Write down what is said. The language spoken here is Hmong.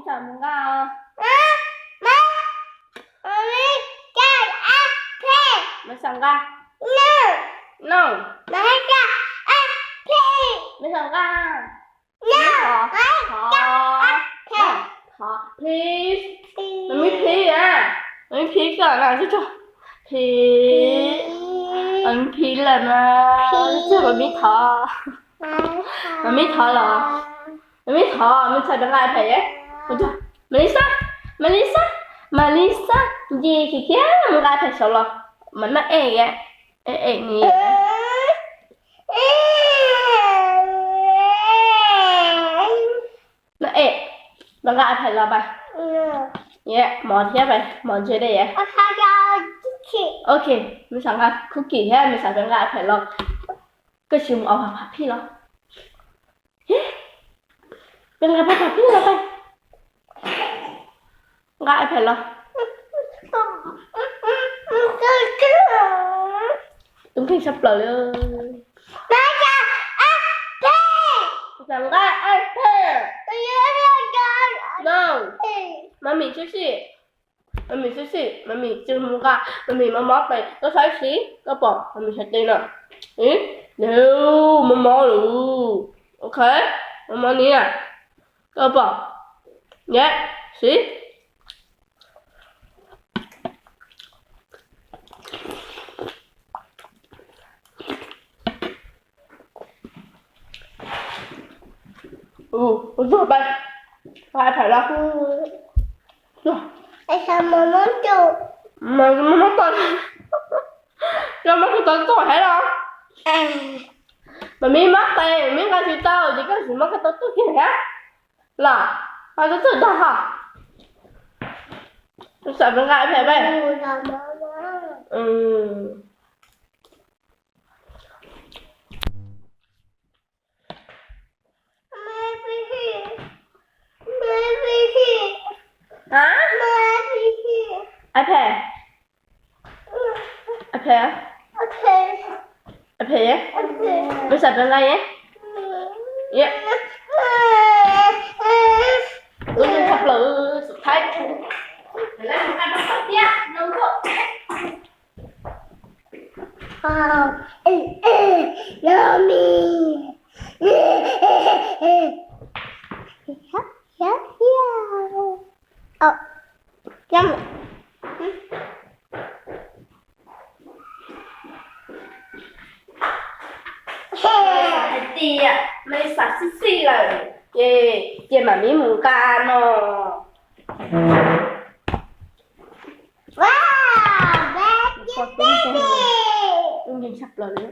Mus nqa. Mus xav nqa. No. Mus xav nqa. Thov. Thov. Please. Mami please a. Mami please a. Please. Mami please lawm mas. Mami thov. Mami thov los. Mami thov, mami thov nqa iPad. Melissa, Melissa, Melissa, nce kiag kiag mus nqa iPad saud los. Mas noj ej, ej, ej ni. Noj ej, los nqa iPad los pais. Mov thiab pais, mov ntse dej. Ok, mami xav nqa cookie thiab mami xav nqa iPad los. Koj tsis mus ua phav phij los? Peb nqa phav phij los pais. Nqa iPad los. Tub nkeeg tshaj plaws li. Xav nqa iPad. No. Mami xwb xwb. Mami xwb xwb, mami tsis mus nqa, mami mob mob tes, koj saib siv, koj pom mami sawv tes no. Ib, mob mob lawm. Ok, mob mob ni na. Koj pom, yam, siv. Ua tsuag pais, nqa iPad los. Mob mob tes, koj mob koj tau tuaj thiab los? Mami mob tes, mami nqa tsis tau ces koj tsis mob koj tau tuaj kiag thiab los? Nqa tau tuaj dag ho. Xav nqa iPad pais. Hả? iPad. iPad. iPad. Mày xài bằng tay nhé. Ui, sắp lử, sụp thái. Yummy. Yum. Hais tias Melissa xib xib lawm, ces cia mam mib mus nqa no. Wow, baby, baby. Ntseeg tshaj plaws li.